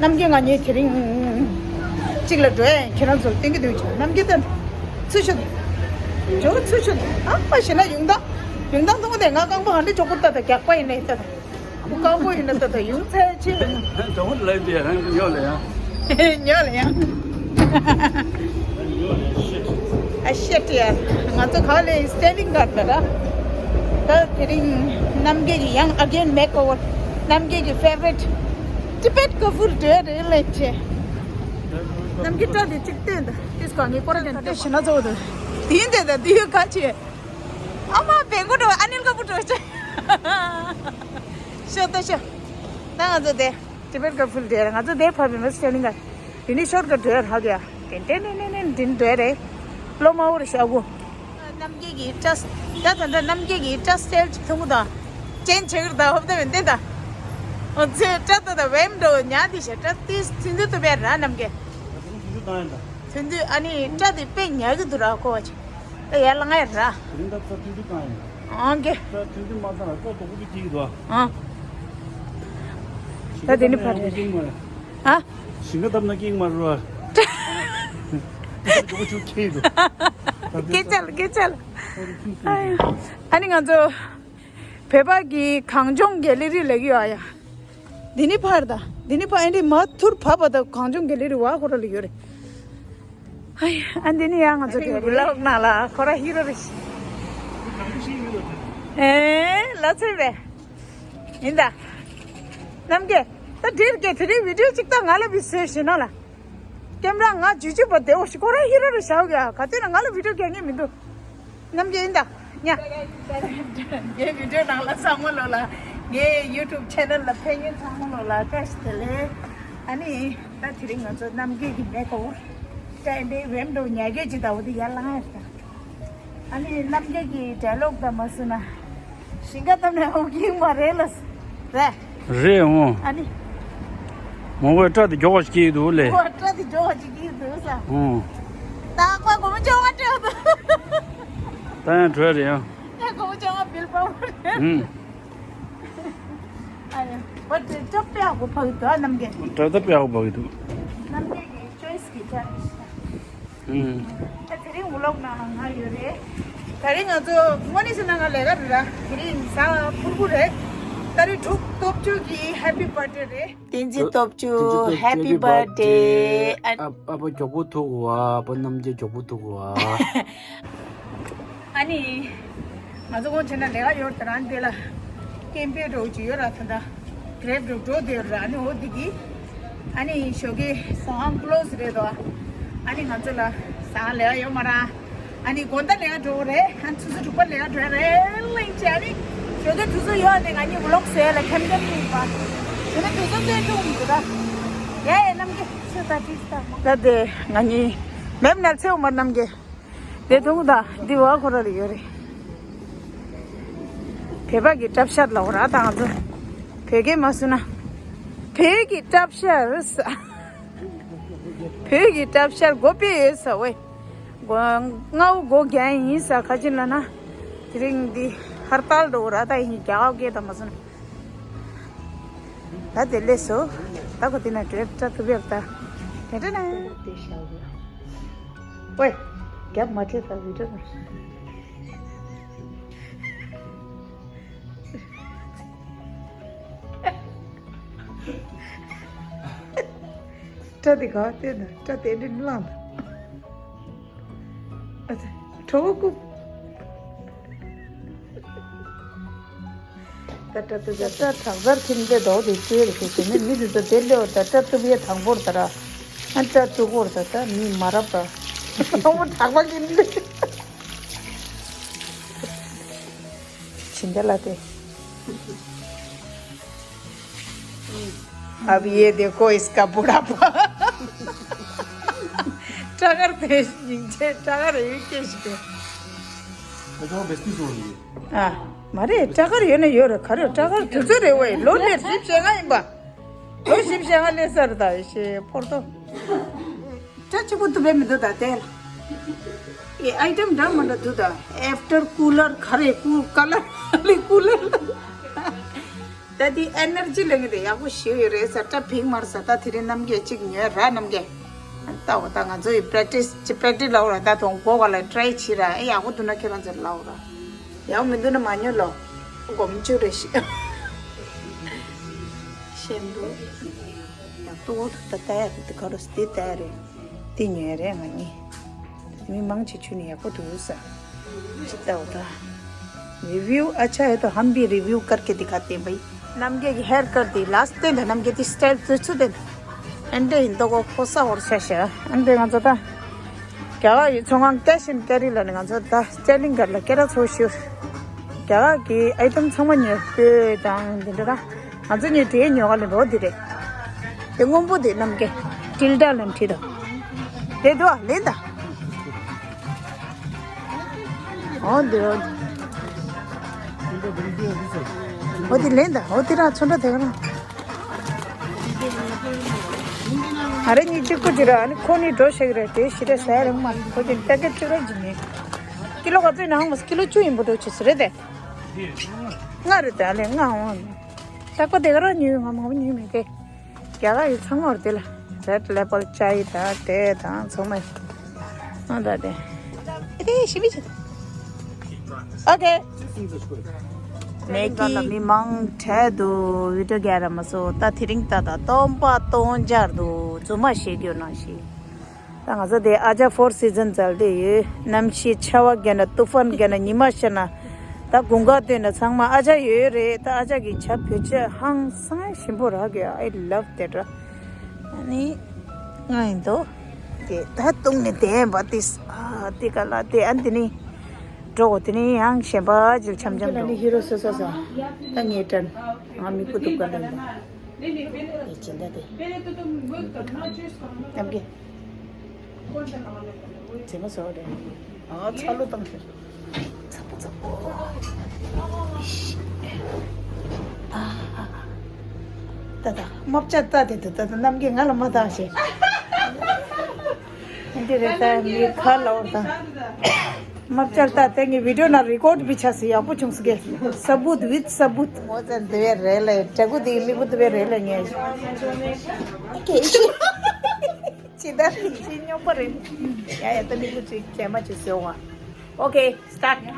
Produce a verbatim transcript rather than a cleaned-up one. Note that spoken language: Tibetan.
རྣམ་རྒྱལ་ང་གཉིས་དེ་རིང་གཅིག་ལ་འགྲོ་ཡ་ཡིན། ཁྱེད་རང་ཚོར་སྟོན་གྱི་འདུག་ཅེས། རྣམ་རྒྱལ་ད་ཚུར་ཤོག་ཇོ་བོ་ཚུར་ཤོག་ཨ་མ་ཞེ་ན་ཡོང་ད། ཡོང་ད་མཐོང་དེ་ང་རྐང་པ་ཧ་འདྲ་ཅོག་པོ་ལྟ་ད་རྒྱག་པ་ཡིན་ནའི་ལྟ་ད། ཨ་མ་རྐང་པ་ཡིན་ན་ལྟ་ད་ཡོང་ཚར་ཆེ་ཡོང་། ད་འོ་ལབ་དེ་རང་ཉོ་ལ་ཡ། ཉོ་ལ་ཡ། ཨ་ཤེ་ཊི་ཡ། ང་ཚོ་ག་ལེ་སི་ཊེན་ཌིང་གར་ད་ར། ད་དེ་རིང་རྣམ་རྒྱལ་གྱི་ཡང་ཨ་གེན་མེག་ཨོ་ཝར། རྣམ་རྒྱལ་གྱི་ཕེ་ཝ་རི་ཊི་ཊི་བེཊ་ཀ་ཕུར་འདྲ་རེད་ལས་ཆེ། རྣམ་རྒྱལ་སྐྲ་དེ་གཅིག་བསྟན་ད་ཏིས་གང་ངའི་སྐོར་ར་ཀྱང་བལྟས་ཤི་ན་ཚོ་དུ། དེ་ཡིན་དེ་ད་དེ་ཡོད་ག་ཆེ། ཨ་མ་བེང་གོ་འགྲོ་ཨ་ནིལ་ཀ་ཕུར་འགྲོ་ཆེ། ཤོ་ད་ཤོ། ད་ང་ཚོ་དེ། ཊི་བེཊ་ཀ་ཕུར་འདྲ་ང་ཚོ་དེ་ཕ་བི་མ་སི་ཊེན་ཌིང་གར། དེ་ནི་ཤོར་ཀ་འགྲོ་ཡ་རག་ཡ། ཏན་ཏན་ཏན་ཏན་ཏན་འདྲ་རེད། ལོ་མ་འོར་ཤ་གོ། རྣམ་རྒྱལ་གྱི་ཊ་སི་ད་ད་ད་རྣམ་རྒྱལ་གྱི་ཊ་སི་ཊེལ་ཅིག་མཐོང་གི་དང་། ཅན་ཆེ་གི་ད་ཧོབ་ད་མི་འདི་ད། འོ་ཚེ་ཊ་ད་ད་བེམ་འགྲོ་ཉ་དི་ཤ་ཊ་ཏིས་ཚིན་དུ་དུ་བེ་ར་རྣམ་རྒྱལ། ཚིན་དུ་ཨ་ནི་ཊ་དི་པེ་ཉ་གི་དུ་ར་གོ་བ་ཆེ། ད་ཡར་ལ་ང་ཡར་ར། དེ་རིང་ད་ཚ་ཐུང་ཐུང་བཏང་ཡིན། ཨང་ཀེ། ཚ་ཐུང་ཐུང་མ་བཏང་ལ་ཀོ་དོ་གུ་གི་ཀི་གི་དོ། ཨ། ད་དེ་ནི་ཕ་རེད། ཨ། ཞིང་ཁ་བཏབ་ན་ཀིང་མ་རུ་བ། ཀོ་ཆུ་ཁེ་དོ། ཀེ་ཅལ་ཀེ་ཅལ། ཨ་ནི་ང་ཚོ་བོད་པ་གི་གངས་ལྗོངས་གྷེ་ལེ་རི་ལ་གི་ཡོད་ཨ་ཡ། འདི་ནི་ཕར་ད། འདི་ནི་ཕར་ཨེ་འདྲི་མ་ཐུར་བབས་པ་ད་གངས་ལྗོངས་གྷེ་ལེ་རི་བ་ཁོ་ར་ལ་ཡོད་རེད། ཨ་ཡ། ཨ་འདི་ནི་ཡང་ང་ཚོ་དེ་ཝི་ལོག་ནང་ལ་ཁོ་ར་ཧི་རོ་རེད། ཨེ་ལ་ཚོད་པས། ཡིན་ད། རྣམ་རྒྱལ། ད་འདིར་གེ་དེ་རིང་བི་ཌིའོ་གཅིག་ད་ང་ལ་བི་སེ་ཤི་ན་ལ། ཀེམ་ར་ང་ཇུ་ཇུ་པ་དེ་འོ་ཤི་ཁོ་ར་ཧི་རོ་རེད་ཤའོ་ག་ག་དུས་ན་ང་ལ་བི་ཌིའོ་རྒྱག་མཁན་མི་འདུག་རྣམ་རྒྱལ་ཡིན་ད། ཉ། ངའི་བི་ཌིའོ་ནང་ལ་ཚང་མ་ལོ་ལ། ངའི་ཡུ་ཊུབ་ཆེ་ནལ་ལ་ཕན་ཡོན་ཚང་མ་ལོ་ལ་བཀྲ་ཤིས་བདེ་ལེགས། ཨ་ནི། ད་དེ་རིང་ང་ཚོ་རྣམ་རྒྱལ་གྱི་མེ་ཀོ་ཊ་ཨེ་འདྲའི་བེམ་འགྲོ་ཉ་རྒྱལ་ཅི་ད་འོ་དེ་ཡར་ལངས་ཡ་ད། ཨ་ནི་རྣམ་རྒྱལ་གྱི་ཌའི་ལོག་ད་མ་སུ་ན། ཞིང་ཁ་བཏབ་ན་ཨོ་ཀི་མ་རེད་ལ། རེད། རེད་འོང་། ཨ་ནི། མོ་བས་སྐྲ་དེ་མགྱོགས་པ་ཞིག་སྐྱེས་ཀྱི་འདུག་ལེ། ཨོ་སྐྲ་དེ་མགྱོགས་པ་ཞིག་སྐྱེས་ཀྱི་འདུག་ས། འོང་། ད་ཁོ་སྒོར་མོ་བཅོ་ལྔ་སྤྲད་འདུག་ད་ཡང་བྲོས་རེད་ཡང་། ད་སྒོར་མོ་བཅོ་ལྔ་བིལ་པ་བོ་རེད། ཨུམ། ཨ་ཡ། བ་དེ་སྐྲ་དཔེ་ཡག་པོ་ཕག་གི་འདུག་ཨ་རྣམ་རྒྱལ། སྐྲ་དཔེ་ཡག་པོ་ཕག་གི་འདུག་རྣམ་རྒྱལ་གྱི་ཅོའི་སི་གི་སྐྲ་རེད་ཤག་ཨུམ། ད་དེ་རིང་ཝི་ལོག་ནང་ང་ཡོད་རེད། ད་རིང་ང་ཚོ་དངོས་གནས་ཟེར་ན་ང་ལས་ཀ་རེད་ར། དེ་རིང་གཟའ་ཕུར་བུ་རེད། ད་རིང་འབྲུག་སྟོབས་ཆུ་གི་ཧེ་པི་བར་ཐ་ཌེ་རེད། བསྟན་འཛིན་སྟོབས་ཆུ་ཧེ་པི་བར་ཐ་ཌེ། ཨ་ཨ་ཕ་མགྱོགས་པོ་ཐུག་བ། ཨ་ཕ་རྣམ་རྒྱལ་མགྱོགས་པོ་ཐུག་བ། ཨ་ནི། ང་ཚོ་གོང་ཆེ་ན་ལས་ཀ་ཡོད་དེ་རང་དེ་ལ་ཀེམ་པེ་འགྲོ་གི་ཡོད་ར། ད་ལྟ་གྲེབ་འགྲོ་འགྲོ་དེ་ར། ཨ་ནི་འོ་དེ་གི་ཨ་ནི་ཞོགས་ཀས་ཟ་ཁང་ཀློ་སི་རེད་དོ། ཨ་ནི་ང་ཚོ་ལ་ཟ་ཁང་ལས་ཀ་ཡོད་མ་ར། ཨ་ནི་དགོང་དག་ལས་ཀ་འགྲོ་རེད། ཨ་ནི་ཆུ་ཚོད་དྲུག་པ་ལས་ཀ་འགྲོ་རེད་གླེང་ཆེ། ཨ་ནི་ཞོགས་ཀས་དུས་ཚོད་ཡོད་ནས་ང་གཉིས་ཝི་ལོག་བཟོས་ལ་ཁེམ་ཁེམ་ཡིན་པ། དེ་ནས་དུས་ཚོད་བཙོན་འཇུག་མི་འདུག་ད། ཡ་ཡ་རྣམ་རྒྱལ་ཆུ་ད་ཏིས་ད་མ། ད་དེ་ང་གཉིས་མེབ་ནར་ཚེའུ་མར་རྣམ་རྒྱལ། དེ་མཐོང་ད་འདི་བ་ཁོ་ར་ལ་ཡོད་རེད། བོད་པ་གི་སྐྲ་བཤད་ལ་འོ་ར་ད་ང་ཚོ། བོད་སྐད་མ་སུ་ན། བོད་ཀྱི་སྐྲ་བཤད་ཟ། བོད་ཀྱི་སྐྲ་བཤད་སྒོ་ཕྱེ་ཡོད་ས་ཝེ། སྒོ་ལྔ་བོ་སྒོ་རྒྱག་ཡིན་ས་ཁ་ཅིན་ལ་ན། དེ་རིང་འདི་ཧར་ཏལ་འགྲོ་ར་ད་ཡིན་རྒྱ་གར་སྐད་ད་མ་སུ་ན། ད་དེ་ལས་སོ། ད་ཁོ་དེ་ན་བྲེབ་ཏྲ་ཐུབ་ཡག་ད། དེ་འདྲ་ན། དེ་ཤ་བོ། ཝེ། རྒྱབ་མ་ཆད་ད་བི་ཌིའོ་ན། སྐྲ་དེ་ག་བལྟས་ན་སྐྲ་དེ་འདྲ་ནི་བླངས་ད། ཨ་ཙི། གྲོགས་པོ་སྐུ། ད་སྐྲ་གཏུབ་ཡ་སྐྲ་དྲག་ཟར་ཁྱིམ་སྡེ་རྡོག་དེ་སྐྱེལ་རེད་ཟེར་དེ་ནས་མི་དེ་ཚོ་དེ་སླེབས་ད་སྐྲ་གཏུབ་ཡ་དང་པོར་ད་ར། ཨ་སྐྲ་གཏུབ་གོར་ད་ད་མི་མ་རབས་པ། དང་པོ་དྲག་པ་ཁྱིམ་སྡེ། ཕྱིན་ད་ལ་དེ། अब ये देखो इसका बुढ़ापा। སྐྲ་དཀར་དེ་སྙིང་རྗེ། སྐྲ་དཀར་ཡོད་སྐད་ཞིག་དེ། ཁ་ཆེ་བ་བེ་སྟི་སོང་ཡིན། ཨ། མ་རེད། སྐྲ་དཀར་ཡོད་ན་ཡོད་རེད། ག་རེ་སྐྲ་དཀར་དུས་ཚོད་རེད་བས། ལོ་ལེར་བཞི་བཅོ་ལྔ་ཡིན་པ། ལོ་བཞི་བཅོ་ལྔ་སླེབས་ཚར་ད་ཞེས་ཕོར་ཏོ། སྐྲ་གཅིག་པོ་གཏུབ་པའི་མི་འདུག་ད་དེ་ལ། ཨེ་ཨའི་ཊེམ་འདྲ་མི་འདྲ་འདུག་ད། ཨེབ་ཊར་ཀུ་ལར་ག་རེ་ཀུ་ཀ་ལར་ལི་ཀུ་ལར། ད་དེ་ཨེ་ནར་ཇི་ལེན་གི་དེ་ཡག་པོ་ཞེ་ཡོད་རེད་ཟེར། སྐྲ་ཕིག་མར་ཟེར། ད་དེ་རིང་རྣམ་རྒྱལ་གཅིག་ཉོས་ར། རྣམ་རྒྱལ་ལྟ་འོ། ད་ང་ཚོ་ཡི་པྲེག་ཊིས་ཅི་པྲེག་ཊིས་ལ་འོ་ར། ད་དོང་གོ་ག་ལ་ཊི་རའི་བྱེད་ར། ཨེ་ཡག་པོ་འདུག་ན་ཁྱེད་རང་ཚོ་ལ་འོ་ར། ཡག་པོ་མི་འདུག་ན་མ་ཉོ་ལོ། སྒོམ་ཆུ་རེ་ཞིག་ཤེས་འདུག་ཡག་པོ་འོ། ད་ལྟ་ཡ་དེ་ག་རོ་སྟེ་ལྟ་ཡ་རེད། དེ་ཉོས་རེད་ང་གཉིས། མི་མང་ཆེ་ཆུ་ནི་ཡག་པོ་འདུག་ས། ཅི་ལྟ་བ་ད། रिव्यू अच्छा है तो हम भी रिव्यू करके दिखाते हैं भाई। རྣམ་རྒྱལ་གྱི་ཧེར་ཀཊ་དེ་ལ་སྟེ་འདི་རྣམ་རྒྱལ་དེ་སི་ཊའིལ་བཟོ་ཚུལ་དེ། ཨན་ཏེ་ཡིན་ཏོ་གོ་ཁོ་ས་འོར་ཤ་ཤ། ཨན་ཏེ་ང་ཚོ་ད། རྒྱ་གར་ཡི་ཚོང་ཁང་ཀེཤ་ཨེན་ཀེ་རི་ལ་ནི་ང་ཚོ་ད་སི་ཊེ་ལིང་གར་ལ་སྐད་གྲགས་ཚོ་ཞུ། རྒྱ་གར་གྱི་ཨའི་ཊམ་ཚང་མ་ཉོས་སྤོས་དང་འདི་འདྲ་ད། ང་ཚོ་གཉིས་དེའི་ཉོ་ག་ལེན་པ་འོ་འདི་རེད། དེ་སྔོན་པོ་དེ་རྣམ་རྒྱལ་ཊིལ་ཌ་ལ་བྲིས་དོ། དེ་དོ་ལེན་ད། འོ་འདི་འོ་འདི་ལེན་ད། འོ་དེ་རང་ཚོ་འདྲ་དེ་ག་རང་། ཨ་རེ་གཉིས་གཅིག་པུ་ཅི་ར། ཨ་ནི་ཁོ་གཉིས་འགྲོ་ཤེས་རེད། དེ་ཞི་རེ་ཟ་རེད་མ། ཁོ་དེ་ཀྱ་ཀྱ་གཅིག་ར་ཇི་ནི། ཀི་ལོ་ག་ཚོད་ཡིན་ན་ཧང་མ་ཀི་ལོ་བཅུ་ཡིན་པོ་འགྲོ་ཆེ་ཟེར་རེད་དེ། ལྔ་རེད་དེ། ཨ་ལེ་ལྔ་འོང་། རྟག་པ་དེ་ག་རང་ཉོས་ཡོད། ང་མང་པོ་ཉོས་མེད་དེ། རྒྱ་གར་ཡི་ཚང་མ་རེད་དེ་ལ། རེད་ལེ་བལ་ཅའི་དང་དེ་དང་ཚང་མ། ཨ་ད་དེ། ཨེ་དེ་ཞི་བི་ཆེ། ཨོ་ཁེ། མེ་ཀི་མི་མང་འཕྲད་འདུག་བི་ཌི་ཡོ་རྒྱག་ར་མ་སོང་། ད་དེ་རིང་ད་ད་སྟོང་པ་སྟོང་འཇར་འདུག་རྫུན་མ་བཤད་རྒྱུ་ནང་བཞིན། ད་ང་ཚོ་དེ་ཨ་ཅག་ཕོར་སི་ཛན་ཙལ་དེ་ཡོད། གནམ་གཤིས་ཆར་པ་བརྒྱབ་ན། ཏུ་ཧྥན་བརྒྱབ་ན། ཉི་མ་ཤར་ན། ད་དགུན་ཁ་སྟོན་ན་ཚང་མ་ཨ་ཅག་ཡོད་རེད། ད་ཨ་ཅག་གི་ཇ་བོད་ཇ་ཧང་སང་ཞིམ་པོ་རག་གི། I love that ར། ཨ་ནི་ང་ཡིན་དོ། དེ་ད་བཏུང་ནས་དེ་འབའ་ཏིས། ཨ་དེ་ག་ལ་དེ་ཨ་དེ་ནི་འགྲོ་གོ། དེ་ནི་ཡང་གཞན་པ་ཅིག་འཆམ་འཆམ་འགྲོ། ཨ་ནི་ཧི་རོ་སོ་སོ་སོ། ད་ངས་དྲན། ང་མི་བུ་དུ་ག་ལ་ཡིན། དེ་ཅི་འདྲ་དེ། ནམ་གི། ཚེ་མ་སོ་རེད། ཨ་ཚ་ལོ་བཏང་ཤེར། ཚ་པོ་ཚ་པོ། ཨ་ཨ་ཨ། ད་ད་རྨ་བྱ་ལྟ་དེ། ད་ད་ད་རྣམ་རྒྱལ་ང་ལ་མ་བཏང་ཤེར། འདི་རེད། ད་མི་ཁ་ལ་འོར་དང་། རྨ་བྱ་ལྟ་དེ་ངའི་བི་ཌི་ཡོ་ནང་རི་ཀོཌ་བི་ཆ་སི་ཡག་པོ་བྱུང་སི་གེ། ས་བུད་ཝིད་ས་བུད། མོ་ཙན་དེ་བས་རེད་ལེ། དྲ་གུ་དེ་མི་བུ་དེ་བས་རེད་ལེ་ངས། ཨོ་ཁེ། ཅི་ད་རེད། ཅི་སྙོག་པ་རེད། ཡ་ཡ། ད་མི་བུ་ཅིག་ཁྱད་མ་ཅིག་ཟེར་བ། ཨོ་ཁེ། སི་ཊར་ཊི།